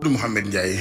Mouhamed Ndiaye.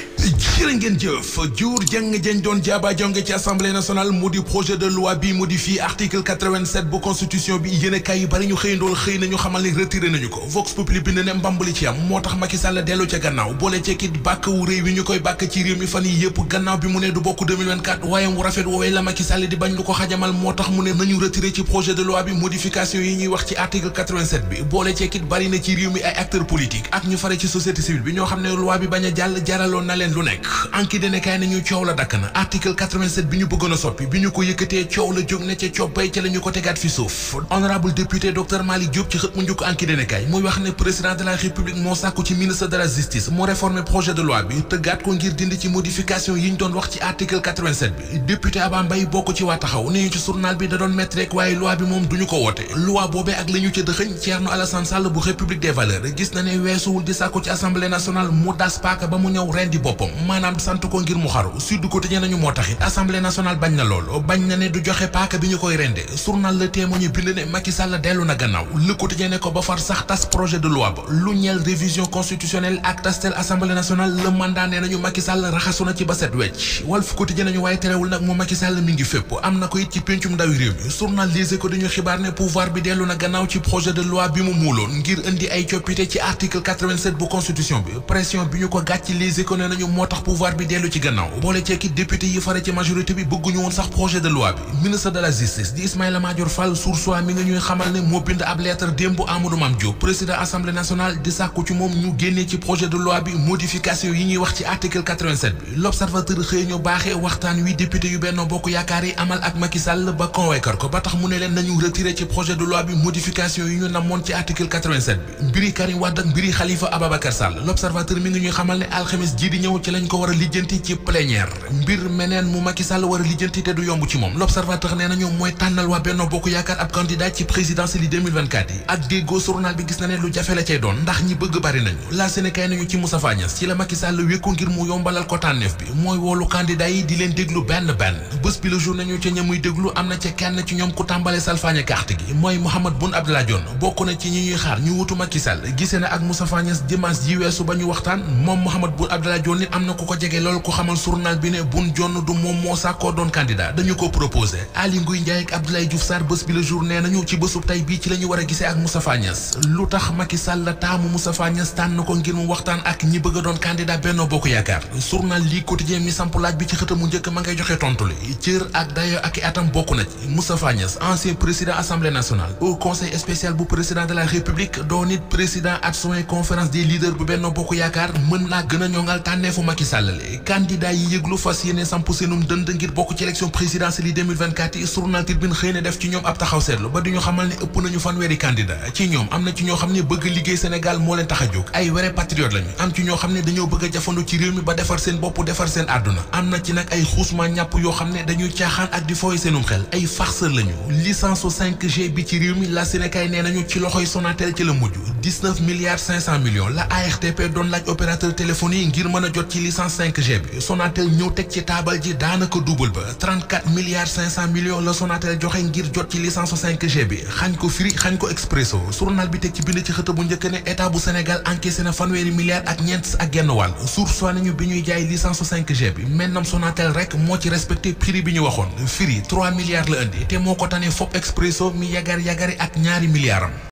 jërë ngeen jëf jur jàng jañ doon jaaba jonge ci assemblée nationale mu di projet de loi bi modifie article 87 bu constitution bi yéenekaay yu bari ñu xëyandool xëy nañu xamal ni retiré nañu ko Vox Populi bind ne mbambali ci am moo tax Macky Sall dellu ca gannaaw boole cekkit bàkk wu réew wi ñu koy bàkk ci réew mi fan yi yëpp gannaaw bi mu ne du bokk 2024 waaye mu rafet woowee la Macky Sall di bañ lu ko xajamal moo tax mu ne nañu retiré ci projet de loi bi modification yi ñuy wax ci article 87 bi boole cekkit bari na ci réew mi ay acteurs politiques ak ñu fare ci société civile bi ñoo xam ne loi bi bañ a jàll jaraloon na leen lu nekk anki dene kaay nañu coow la dakk na article 87 bi ñu bëggoon a soppi bi ñu ko yëkkatee coow la jóg ne ca coppay ca la ñu ko tegaat fi suuf honorable député docteur Malick Diop ci xët mu njëkk anki dene kaay muy wax ne président de la république moo sàkku ci ministre de la justice mu réformer projet de loi bi tëggaat ko ngir dindi ci modification yi ñu doon wax ci article 87 bi député Aba Mbaye bokk ci waa taxaw ne ñu ci journal bi da doon mettre rek waaye loi bi moom duñu ko woote loi boobee ak la ñu ca dëxëñ Thierno Alassane Sall bu république des valeurs gis na ne weesuwul di sàkku ci assemblée nationale mu das paaka ba mu ñëw rendi boppam maanaam sant ko ngir mu xaru Sud Quotidien nañu moo taxit assemblée nationale bañ na loolu bañ na ne du joxe paaka bi ñu koy rende journal Le Témoin ñu bind ne Macky Sall dellu na gannaaw Le Quotidien ne ko ba far sax tas projet de loi ba lu ñeel révision constitutionnelle ak tastel assemblée nationale le mandat nee nañu Macky Sall raxasu na ci ba set wecc Walf Quotidien nañu waaye terewul nag mu Macky Sall mi ngi fépp am na ko it ci péncum ndawi réew mi journal Les Échos dañu xibaar ne pouvoir bi dellu na gannaaw ci projet de loi bi mu muuloon ngir indi ay coppite ci article 87 bu constitution bi pression bi ñu ko gàcc Les Échos ne nañu moo tax pouvoir bi dellu ci gannaaw boole ceeki député yi fare ci majorité bi bëgguñu woon sax projet de loi bi ministre de la justice di Ismaïla Madior Fall Source A mi nga ñuy xamal ne moo bind ab lettre démb Amadou Mame Diop président assemblée nationale di sàkku ci moom ñu génnee ci projet de loi bi modification yi ñuy wax ci article 87 bi l'observateur xëy ñu baaxee waxtaan wi député yu Benno Bokk Yaakaar yi amal ak Macky Sall ba convaincre ko ba tax mu ne leen nañu retiré ci projet de loi bi modification yi ñu namoon ci article 87 bi mbiri Karim Wade ak mbiri Khalifa Ababacar Sall l'observateur mi ngi ñuy xamal ne alxames ji di ñëw ci lañ ko war a lijjanti ci plénière mbir meneen mu Macky Sall war a lijjanti te du yomb ci moom l'observateur nee nañu mooy tànnal waa Benno Bokk Yaakaar ab candidat ci présidentielle yi 2024 yi ak déggoo journal bi gis na ne lu jafe la cay doon ndax ñi bëgg bari nañu la Sénégal nañu ci Moustapha Niasse ci la Macky Sall wékku ngir mu yombalal ko tànneef bi mooy woolu candidat yi di leen déglu benn bés bi le jour nañu ca ña muy déglu am na ca kenn ci ñoom ku tàmbale salfaañe carte gi mooy Mahammed Boun Abdallah Dionne bokk na ci ñi ñuy xaar ñu wutu Macky Sall gisee na ak Moustapha Niasse dimanche ji weesu ba ñu waxtaan moom Mahammed Boun Abdallah Dionne am na ku ko jege loolu ku xamal journal bi ne Boun Dionne du moom moo sàkkoo doon candidat dañu ko proposé Ali Nguy Ndiaye ak Abdoulaye Diouf Sarr bés bi le jour nee nañu ci bésub tey bii ci la ñu war a gisee ak Moustapha Niasse lu tax Macky Sall la taamu Moustapha Niasse tànn ko ngir mu waxtaan ak ñi bëgg a doon candidat Benno Bokk Yaakaar journal lii quotidien mi samp laaj bi ci xëtam mu njëkk ma ngay joxe tontu li cër ak dayo ak i atam bokk na ci Moustapha Niasse ancien président assemblée nationale au conseil spécial bu président de la république doon it président adjoint conférence des leaders bu Benno Bokk Yaakaar mën naa gën a ñongal tànneefu Macky Sall le candidat yi yëglu fas yéene samp seenum dënd ngir bokk ci élection présidentielle yi 2024 yi journal Tribune xëy na def ci ñoom ab taxaw seetlu ba duñu xamal ne ëpp nañu fanweeri candidat ci ñoom am na ci ñoo xam ne bëgg liggéey Sénégal moo leen tax a jóg ay vrai patriote lañu am ci ñoo xam ne dañoo bëgg a jafandu ci réew mi ba defar seen bopp defar seen àdduna am na ci nag ay xuusma ñàpp yoo xam ne dañuy caaxaan ak di fooy seenum xel ay farceur lañu licence 5G bi ci réew mi la Sénégal nee nañu ci loxoy Sonatel ci la mujj 19 milliards 500 millions la ARTP doon laaj opérateur téléphone yi ngir mën a jot ci licence 5G bi Sonatel ñëw teg ci taabal ji daanaka double ba 34 milliards 500 millions la Sonatel joxe ngir jot ci licence 5G bi xañ ko Free xañ ko Expresso journal bi teg ci bind ci xëta bu njëkk ne état bu Sénégal encaissé na fanweeri milliards ak ñeent ak genn wàll source nañu bi ñuy jaay licence 5G bi maintenant Sonatel rek moo ci respecté prix bi ñu waxoon Free 3 milliards la indi te moo ko tane fop Expresso mi yagari ak ñaari milliards am